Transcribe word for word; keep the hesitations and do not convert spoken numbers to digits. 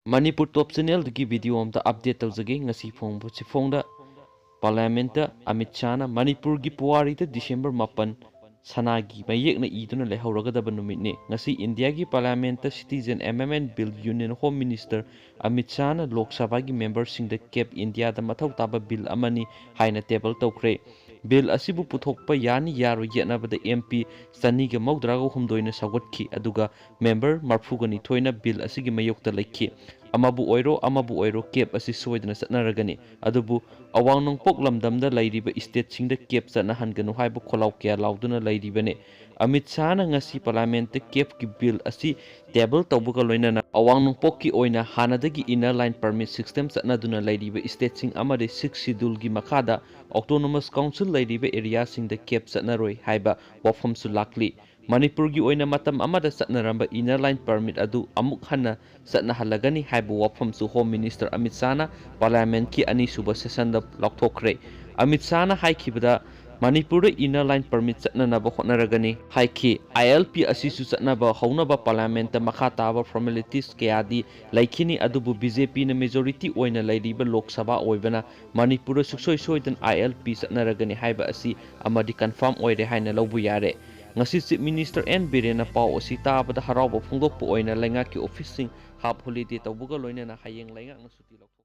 ꯃꯅꯤꯄꯨꯔ ꯇꯣꯞ ꯆꯦꯅꯦꯜꯗꯒꯤ video ꯑꯝꯇ update ꯇꯧꯖꯒꯦ꯫ ꯉꯁꯤ ꯐꯣꯡꯕ ꯆꯦꯐꯣꯡꯗ ꯄꯥꯔꯂꯤꯌꯥꯃꯦꯟꯠꯇ ꯑꯃꯤꯠ ꯁꯥꯍꯅ ꯃꯅꯤꯄꯨꯔꯒꯤ ꯄꯨꯋꯥꯔꯤꯗ ꯗꯤꯁꯦꯝꯕꯔ ꯃꯥꯄꯟ ꯁꯅꯥꯒꯤ ꯃꯌꯦꯛꯅ ꯏꯗꯨꯅ ꯂꯩꯍꯧꯔꯒꯗꯕ ꯅꯨꯃꯤꯠꯅꯤ꯫ ꯉꯁꯤ ꯏꯟꯗꯤꯌꯥꯒꯤ ꯄꯥꯔꯂꯤꯌꯥꯃꯦꯟꯠꯇ Citizen Amendment Bill Union Home Minister Amit ꯁꯥꯍꯅ ꯂꯣꯛ ꯁꯚꯥꯒꯤ ꯃꯦꯝꯕꯔꯁꯤꯡꯗ ꯀꯦꯞ ꯏꯟꯗꯤꯌꯥꯗ ꯃꯊꯧ ꯇꯥꯕ ꯕꯤꯜ ꯑꯃꯅꯤ ꯍꯥꯏꯅ ꯇꯦꯕꯜ ꯇꯧꯈ꯭ꯔꯦ꯫ ꯕꯤꯜ ꯑꯁꯤꯕꯨ ꯄꯨꯊꯣꯛꯄ ꯌꯥꯅꯤ ꯌꯥꯔꯣꯏ ꯌꯦꯠꯅꯕꯗ ꯑꯦꯝ ꯄꯤ ꯆꯅꯤꯒ ꯃꯧꯗ꯭ꯔꯥꯒ ꯍꯨꯝꯗꯣꯏꯅ ꯁꯧꯒꯠꯈꯤ, ꯑꯗꯨꯒ ꯃꯦꯝꯕꯔ ꯃꯔꯐꯨꯒ ꯅꯤꯊꯣꯏꯅ ꯕꯤꯜ ꯑꯁꯤꯒꯤ ꯃꯥꯌꯣꯛꯇ ꯂꯩꯈꯤ꯫ ꯑꯃꯕꯨ ꯑꯣꯏꯔꯣ ꯑꯃꯕꯨ ꯑꯣꯏꯔꯣ ꯀꯦꯞ ꯑꯁꯤ ꯁꯣꯏꯗꯅ ꯆꯠꯅꯔꯒꯅꯤ, ꯑꯗꯨꯕꯨ ꯑꯋꯥꯡ ꯅꯣꯡꯄꯣꯛ ꯂꯝꯗꯝꯗ ꯂꯩꯔꯤꯕ ꯁ꯭ꯇꯦꯠꯁꯤꯡꯗ ꯀꯦꯞ ꯆꯠꯅꯍꯟꯒꯅꯨ ꯍꯥꯏꯕ ꯈꯣꯜꯂꯥꯎ ꯀꯌꯥ ꯂꯥꯎꯗꯨꯅ ꯂꯩꯔꯤꯕꯅꯤ꯫ ꯑꯃꯤꯠ ꯁꯥꯍꯅ ꯉꯁꯤ ꯄꯥꯔꯂꯤꯌꯥꯃꯦꯟꯠꯇ ꯀꯦꯞꯀꯤ ꯕꯤꯜ ꯑꯁꯤ ꯇꯦꯕꯜ ꯇꯧꯕꯒ ꯂꯣꯏꯅꯅ ꯑꯋꯥꯡ ꯅꯣꯡꯄꯣꯛꯀꯤ ꯑꯣꯏꯅ ꯍꯥꯟꯅꯗꯒꯤ ꯏꯟꯅꯔ ꯂꯥꯏꯟ ꯄꯔꯃꯤꯠ ꯁꯤꯁꯇꯦꯝ ꯆꯠꯅꯗꯨꯅ ꯂꯩꯔꯤꯕ ꯁ꯭ꯇꯦꯠꯁꯤꯡ ꯑꯃꯗꯤ ꯁꯤꯛꯁ ꯁꯤꯗꯨꯜꯒꯤ ꯃꯈꯥꯗ ꯑꯣꯇꯣꯅꯣꯃꯁ ꯀꯥꯎꯟꯁꯤꯜ ꯂꯩꯔꯤꯕ ꯑꯦꯔꯤꯌꯥꯁꯤꯡꯗ ꯀꯦꯞ ꯆꯠꯅꯔꯣꯏ ꯍꯥꯏꯕ ꯋꯥꯐꯝꯁꯨ ꯂꯥꯛꯂꯤ꯫ ꯃꯅꯤꯄꯨꯔꯒꯤ ꯑꯣꯏꯅ ꯃꯇꯝ ꯑꯃꯗ ꯆꯠꯅꯔꯝꯕ ꯏꯟꯅꯔ ꯂꯥꯏꯟ ꯄꯔꯃꯤꯠ ꯑꯗꯨ ꯑꯃꯨꯛ ꯍꯟꯅ ꯆꯠꯅꯍꯜꯂꯒꯅꯤ ꯍꯥꯏꯕ ꯋꯥꯐꯝꯁꯨ ꯍꯣꯝ ꯃꯤꯅꯤꯁꯇꯔ ꯑꯃꯤꯠ ꯁꯥꯍꯅ ꯄꯥꯔꯂꯤꯌꯥꯃꯦꯟꯠꯀꯤ ꯑꯅꯤꯁꯨꯕ ꯁꯦꯁꯟꯗ ꯂꯥꯎꯊꯣꯛꯈ꯭ꯔꯦ꯫ ꯑꯃꯤꯠ ꯁꯥꯍꯅ ꯍꯥꯏꯈꯤꯕꯗ ꯃꯅꯤꯄꯨꯔꯗ ꯏꯟꯅꯔ ꯂꯥꯏꯟ ꯄꯔꯃꯤꯠ ꯆꯠꯅꯅꯕ ꯍꯣꯠꯅꯔꯒꯅꯤ ꯍꯥꯏꯈꯤ꯫ ꯑꯥꯏ ꯑꯦꯜ ꯄꯤ ꯑꯁꯤꯁꯨ ꯆꯠꯅꯕ ꯍꯧꯅꯕ ꯄꯥꯔꯂꯤꯌꯥꯃꯦꯟꯠꯇ ꯃꯈꯥ ꯇꯥꯕ ꯐꯣꯔꯃꯦꯂꯤꯇꯤꯁ ꯀꯌꯥꯗꯤ ꯂꯩꯈꯤꯅꯤ, ꯑꯗꯨꯕꯨ ꯕꯤ ꯖꯦ ꯄꯤꯅ ꯃꯦꯖꯣꯔꯤꯇꯤ ꯑꯣꯏꯅ ꯂꯩꯔꯤꯕ ꯂꯣꯛ ꯁꯚꯥ ꯑꯣꯏꯕꯅ ꯃꯅꯤꯄꯨꯔꯗ ꯁꯨꯡꯁꯣꯏ ꯁꯣꯏꯗꯅ ꯑꯥꯏ ꯑꯦꯜ ꯄꯤ ꯆꯠꯅꯔꯒꯅꯤ ꯍꯥꯏꯕ ꯑꯁꯤ ꯑꯃꯗꯤ ꯀꯟꯐꯥꯔꯝ ꯑꯣꯏꯔꯦ ꯍꯥꯏꯅ ꯂꯧꯕ ꯌꯥꯔꯦ꯫ ꯉꯁꯤ ꯆꯤꯐ ꯃꯤꯅꯤꯁꯇꯔ ꯑꯦꯟ ꯕꯤꯔꯦꯟꯅ ꯄꯥꯎ ꯑꯁꯤ ꯇꯥꯕꯗ ꯍꯔꯥꯎꯕ ꯐꯣꯡꯗꯣꯛꯄ ꯑꯣꯏꯅ ꯂꯩꯉꯥꯛꯀꯤ ꯑꯣꯐꯤꯁꯁꯤꯡ ꯍꯥꯐ ꯍꯣꯂꯤꯗꯦ ꯇꯧꯕꯒ ꯂꯣꯏꯅꯅ ꯍꯌꯦꯡ ꯂꯩꯉꯥꯛꯅ ꯁꯨꯇꯤ ꯂꯧꯊꯣꯛ